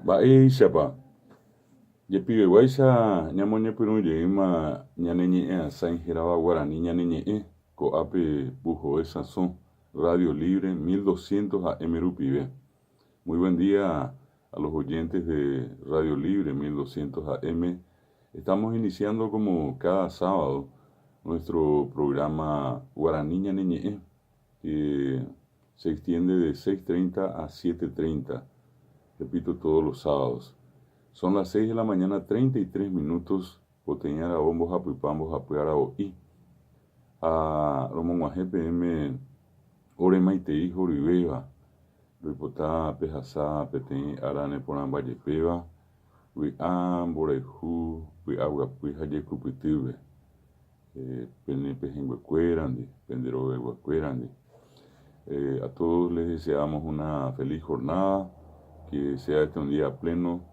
Mba'éichapa jepiveguáicha ñamoñepyrũ jeýma ñane ñe'ẽ'asãi hérava Guarani ñane ñe'ẽ, ko'ápe Puhoe Sasõ, Radio Libre 1200 AM rupive. Muy buen día a los oyentes de Radio Libre 1200 AM. Estamos iniciando como cada sábado nuestro programa Guarani ñane ñe'ẽ, que se extiende de 6:30 a 7:30, repito, todos los sábados. Son las 6 de la mañana, 33 minutos, poteĩ aravo mbohapypa mbohapy aravo'i. Ha romog̃uahẽ peẽme ore maitei horyvéva, roipota pehasa peteĩ ára neporãmbajepéva, vy'a, mborayhu, py'aguapy ha jekupytýpe, pene pehẽnguekuérandi, pende rogayguakuérandi. A todos les deseamos una feliz jornada, que sea este un día pleno,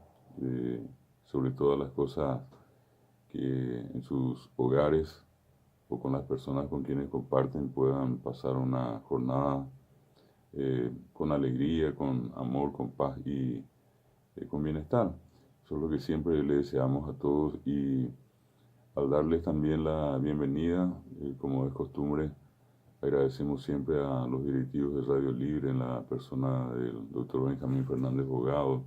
sobre todas las cosas que en sus hogares o con las personas con quienes comparten puedan pasar una jornada con alegría, con amor, con paz y con bienestar. Eso es lo que siempre le deseamos a todos y al darles también la bienvenida, como es costumbre, agradecemos siempre a los directivos de Radio Libre, en la persona del doctor Benjamín Fernández Bogado,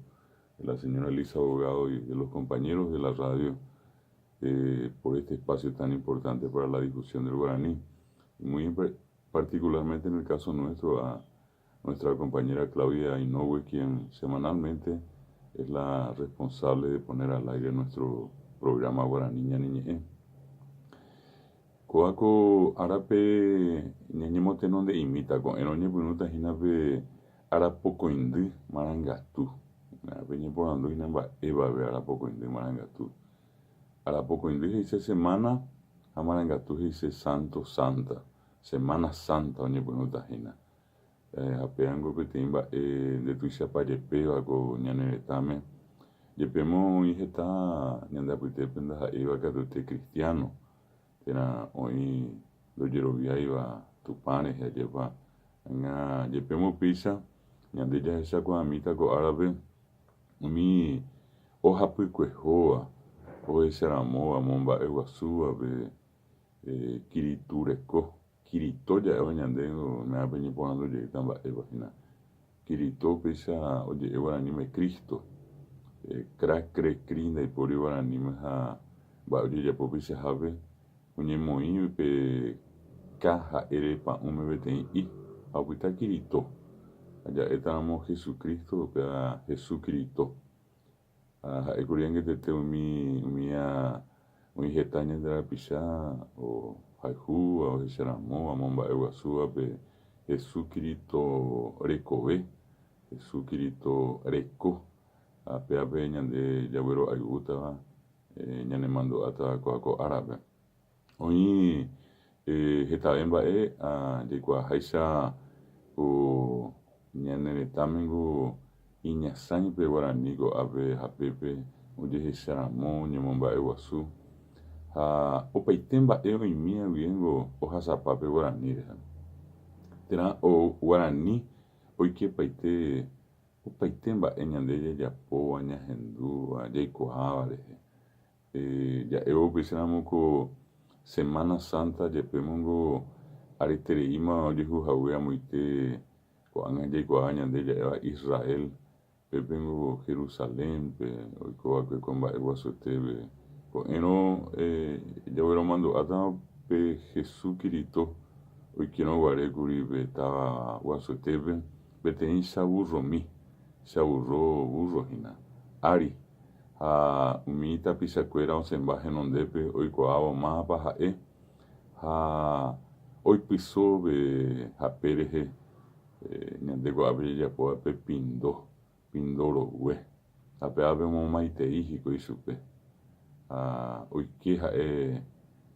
de la señora Elisa Bogado y de los compañeros de la radio por este espacio tan importante para la difusión del guaraní. Y muy particularmente en el caso nuestro, a nuestra compañera Claudia Inoue, quien semanalmente es la responsable de poner al aire nuestro programa Guaraní Ñane Ñe'ẽ. Kóva ko árape ñañemotenonde'imíta ko'ẽrõ oñepyrũta hína pe arapokõindy marangatu. Pe ñeporandu hína mba'éva pe arapokõindy marangatu. Arapokõindy he'ise semana ha marangatu he'ise santo, santa. Semana Santa oñepyrũta hína. Ha pévango peteĩ mba'e ndetuichapajepéva ko ñane retãme. Jepémo oĩ heta ñande apytépe ndaha'éiva katuete cristiano, térã oĩ ndojeroviáiva Tupã rehe ajépa. Ág̃a jepémo upéicha ñande jahechakuaamíta ko árape umi ohapykuehóva, ohecharamóva, omomba'eguasúva pe Kiritu reko. Kirito ja'éva ñande oiméva ñeporandu jeýta mba'épa hína. Kirito upéicha oje'e guaraníme Cristo. Kra, kre, kri ndaipóri guaraníme ha mba'e ojejapo peichahápe oñemoĩ pe ka ha ere pa'ũme peteĩ i ha opyta Kirito. Ha ja'étaramo Jesucristo upéva Hesu Kirito. Ha ha'ékuri angetete umi umía oĩ heta ñande rapicha ohayhúva, ohecharamóva, omomba'eguasúva pe Hesu Kirito rekove, Hesu Kirito reko. Ha pévape ñande jaguero'ayvútava, ñanemandu'átava kóva ko árape. Oĩ hetave mba'e jaikuaaháicha ko ñane retãmengo iñasãi pe guarani ko'ápe ha pépe ojehecharamo oñemomba'eguasu ha opaite mba'e oimíva guivéngo ohasapa pe guarani rehe. Térã guarani oikepaite opaite mba'e ñande jajapóva, ñahendúva, jaikuaáva rehe. Ja'évo upéicharamo ko Semana Santa jepémongo aretereíma ojehu hague amoite ko'ág̃a jaikuaa ñande ja'éva Israel, pépengo Jerusalén-pe oiko va'ekue ko mba'e guasuetépe. Ko'ẽrõ jagueromandu'áta pe Hesu Kirito oikérõ guare kuri pe táva guasuetépe peteĩ chavurromi, chavurro vúrro hína, ári. Ha umi tapichakuéra osẽmba henondépe oikuaávo mávapa ha'e, ha oipyso pe hape rehe ñande ko'ápe jajapóva pe pindo, pindo rogue. Ha pévape omomaitei hikuái chupe. Ha oike ha'e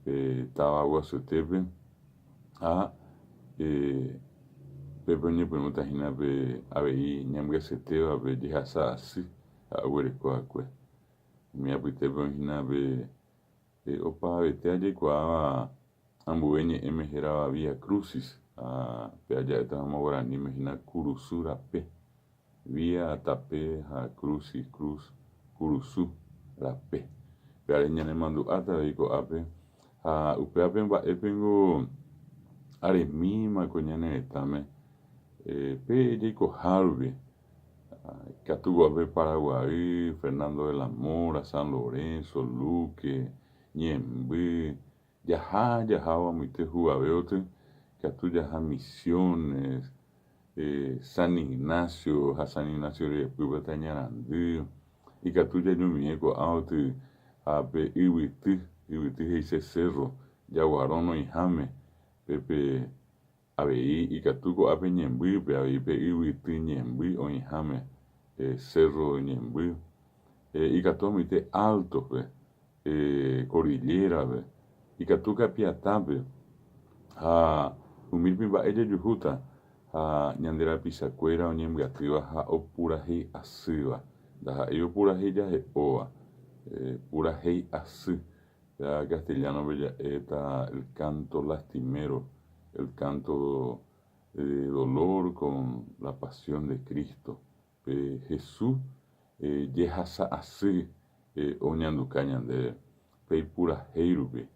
pe táva guasuetépe ha pépe oñepyrũta hína pe avei ñambyasyetéva pe jehasa asy. Ha oguereko va'ekue. Umi apytépe oĩ hína pe opavavete ajaikuaáva ambue ñe'ẽme hérava Vía Crucis, ha pe aja'étaramo guaraníme hína Kurusu Rape. Vía, tape ha crucis, cruz, kurusu, rape. Péare ñanemandu'áta avei ko'ápe ha upévape mba'épengo aremíma ko ñane retãme pe jaikoha rupi. Ikatu ko'ápe Paraguay, Fernando de la Mora, San Lorenzo, Luque, Ñemby, jaha jahávo amoite Hugavéoty, ikatu jaha Misiones, San Ignacio ha San Ignacio ryepýpe Tañarandy, ikatu jajumie ko'áoty ha pe yvyty, yvyty he'ise cerro, Jaguarón oĩháme, pépe avei ikatu ko'ápe Ñembýpe, avei pe yvyty Ñemby oĩháme, cerro Ñemby, ikatu amoite Altos-pe, Cordillera-pe, ikatu Capiatá-pe, ha umi rupi mba'e jajuhúta ha ñande rapichakuéra oñembyatýva ha opurahéi asýva, ndaha'éi opurahéi jahe'óva, purahéi asy, péva castellano-pe ja'éta el canto lastimero, el canto de dolor con la pasión de Cristo. Pe Hesu jehasa asy oñanduka ñandéve pe ipurahéi rupi.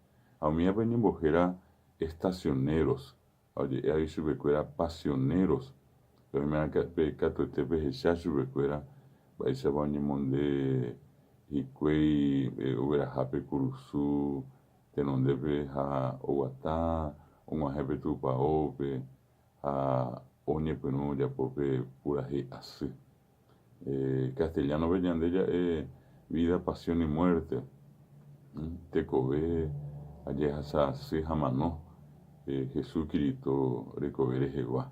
Ha umívape oñembohéra estacioneros, ha oje'e avei chupekuéra pasioneros. Pe oimérã pe katuete pehecha chupekuéra mba'éichapa oñemonde hikuái ogueraha pe kurusu tenondépe ha oguata og̃uahẽ pe tupaópe. Ha oñepyrũ ojapo pe purahéi asy. Castellano-pe ñande ja'e vida, pasión y muerte, tekove ha jehasa asy ha mano Hesu Kirito rekove rehegua.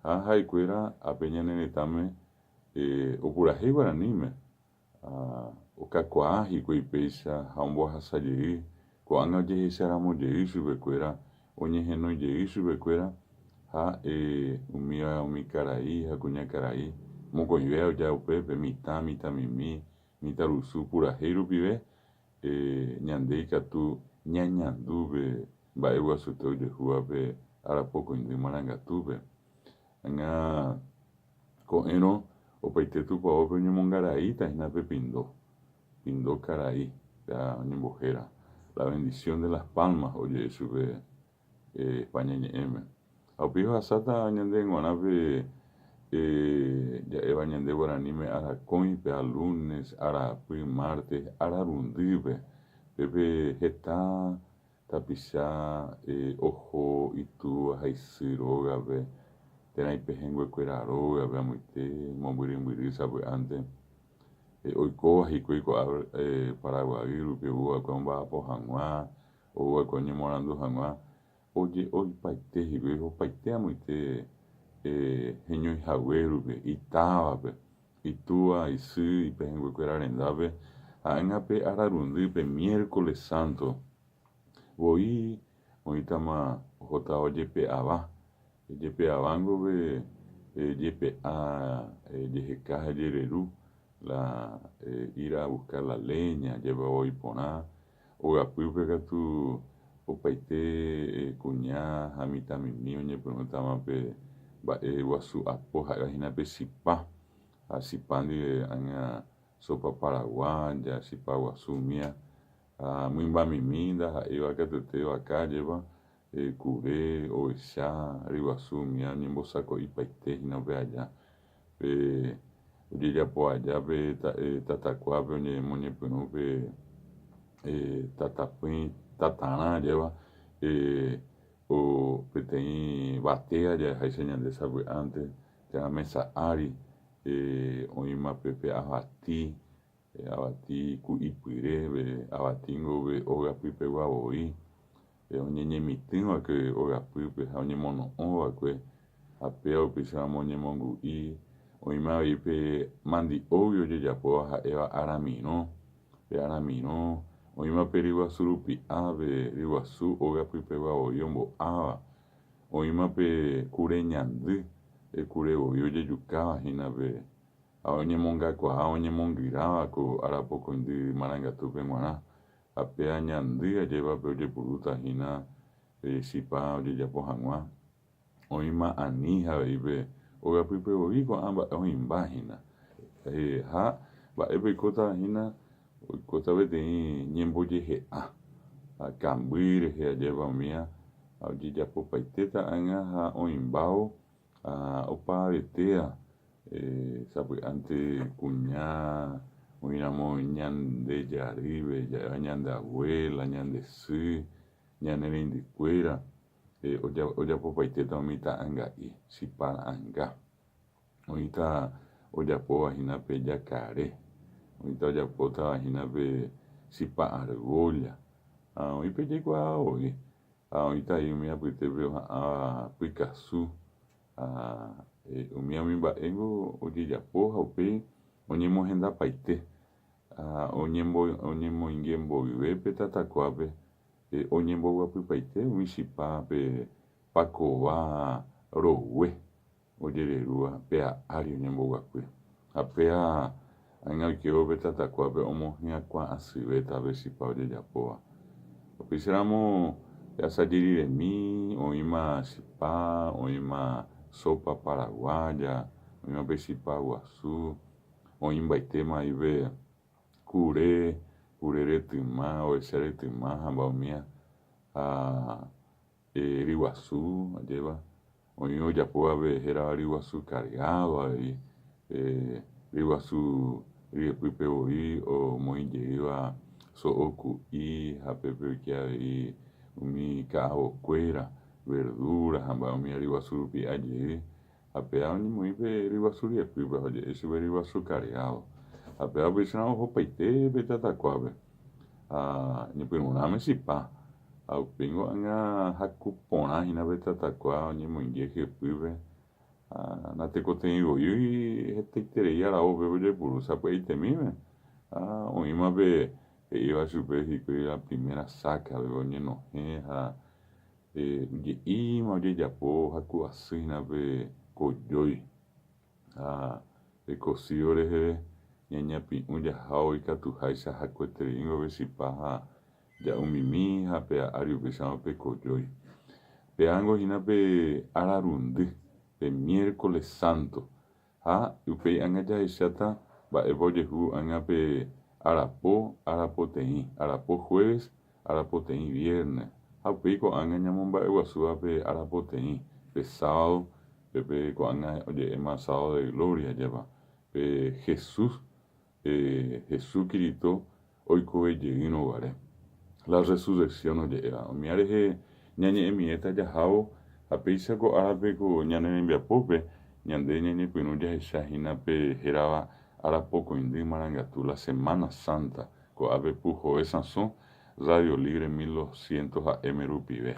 Ha ha'ekuéra ápe ñane retãme opurahéi guaraníme. Ha okakuaa hikuái péicha ha ombohasa jey, ko'ág̃a ojehecharamo jey chupekuéra, oñehenói jey chupekuéra, ha umíva umi karai ha kuñakarai, mokõivéva oja upépe, mitã, mitãmimi, mitãrusu purahéi rupive, ñande ikatu ñañandu pe mba'eguasute ojehúva pe arapokõindy marangatúpe. Ág̃a ko'ẽrõ opaite tupaópe oñemongaraíta hína pe pindo, pindo karai, péa oñembohéra, la bendición de las palmas oje'e chupe España ñe'ẽme. Ha upéi ohasáta ñande g̃uarã pe ja'éva ñande guaraníme arakõi, péa lunes, araapy, martes, ararundýpe, pépe heta Tapicha oho itúva ha isy rógape térã ipehẽnguekuéra rógape amoite mombyrymbyry sapy'ánte oikóva hikuái ko'a Paraguay rupi ou va'ekue omba'apo hag̃ua, ou va'ekue oñemoarandu hag̃ua, oje'oipaite hikuái opaite amoite heñói hague rupi itávape, itúva, isy, ipehẽnguekuéra rendápe ha ág̃a pe ararundy, pe miércoles santo, voi oĩtama ohótava ojepe'ava. Jepe'avángo pe jepe'a jeheka ha jereru, la ir a buscar la leña, jepe voi porã, ogapýpe katu opaite kuña ha mitãmimi oñepyrũtama pe mba'e guasu apo ha'éva hína pe chipa, ha chipa ndive ág̃a sopa paraguaya, chipa guasu umía, ha mymbamimi ndaha'éiva katuete vaka ajépa, kure, ovecha, ryguasu umía oñembosako'ipaite hína upe aja. Pe ojejapo aja pe tatakuápe oñemoñepyrũ pe tatapỹi tatarã ajéva peteĩ batea jaheháicha ñande sapy'ánte térã mesa ári oĩma pe avati Avati ku'ipyre, avatíngo pe ógapypegua voi, oñeñemitỹ va'ekue ogapýpe ha oñemono'õ va'ekue, ha péva upéicharamo oñemongu'i, oĩma avei pe mandi'ógui ojejapóva ha'éva aramirõ, pe aramirõ, oĩma pe ryguasu rupi'a, pe ryguasu ógapypegua voi ombo'áva, oĩma pe kure ñandy, pe kure voi ojejukáva hína pe Ha oñemongakuaa oñemongyráva ko arapokõindy marangatúpe g̃uarã, ha pe añandy ajévape ojepurúta hína pe chipa ojejapo hag̃ua, oĩma ani avei pe Ogapýpe voi ko'ã mba'e oĩmba hína. Ha mba'épa oikóta hína? Oikóta peteĩ ñembojehe'a ha kamby rehe ajépa umía ha ojejapopaitéta ág̃a ha oĩmbávo ha opavetéva sapy'ánte kuña oĩramo ñande jarýpe ja'éva ñande abuela, ñande sy, ñane reindykuéra ojapopaitéta umi ta'anga'i, chipa ra'anga. Oĩta ojapóva hína pe jakare, oĩta ojapótava hína pe chipa argolla, ha oĩ pe jaikuaáva voi, ha oĩta avei umi apytépe oha'ãva pykasu, ha umíva umi mba'éngo ojejapo ha upéi oñemohendapaite, ha oñemoinge mboyve pe tatakuápe oñemboguapypaite umi chipa pe pakova rogue ojererúva péa ári oñemboguapy. Ha péa ág̃a oikévo pe tatakuápe omohyakuã asyvéta pe chipa ojejapóva. Upéicharamo asaje riremi oĩma chipa, oĩma sopa paraguaya, oĩma pe chipa guasu, oĩmbaitéma ipe kure, kure retyma, ovecha retyma ha mba'umía ha Ryguasu, ajépa, oĩ ojapóva pe hérava ryguasu cargado avei, pe ryguasu ryepýpe voi omoĩ jeýva so'o ku'i ha pépe oike avei umi ka'avokuéra, verdura ha mba'e umi ryguasu rupi'a jey, ha péva oñemoĩ pe ryguasu ryepýpe ha oje'e chupe ryguasu cargado. Ha péva upéicharõ ohopaite pe tatakuápe. Ha ñepyrũrãme chipa, ha upéingo ág̃a haku porã hína pe tatakua oñemoinge hyepýpe, ha natekotevẽi voi hetaiterei aravo upépe ojepuru sapy'aitemíme, ha oĩma pe he'íva chupe hikuái la primera sáka peve oñenohẽ ha oje'íma ojejapo haku asy hína pe kojói. Ha pe kosído reheve ñañapi'ũ jahávo ikatuháicha hakuetereíngo pe chipa ha ja'umimi ha pe ári upéicharõ pe kojói. Pévango hína pe ararundy, pe miércoles santo. Ha upéi ág̃a jahecháta mba'épa ojehu ág̃a pe arapo, arapoteĩ, arapo jueves, arapoteĩ viernes. Ha upéi ko'ág̃a ñamomba'eguasúva pe arapoteĩ, pe sábado, pépe ko'ág̃a oje'éma sábado de gloria ajépa, pe Jesús, Hesu Kirito oikove jeýrõ guare. La resurrección oje'éva. Umíva rehe ñañe'ẽmiéta jahávo ha péicha ko árape ko ñane rembiapópe ñande ñañepyrũ jahecha hína pe hérava Arapokõindy Marangatu, la Semana Santa, ko'ápe Puhoe Sãso, Radio Libre 1200 AM rupive.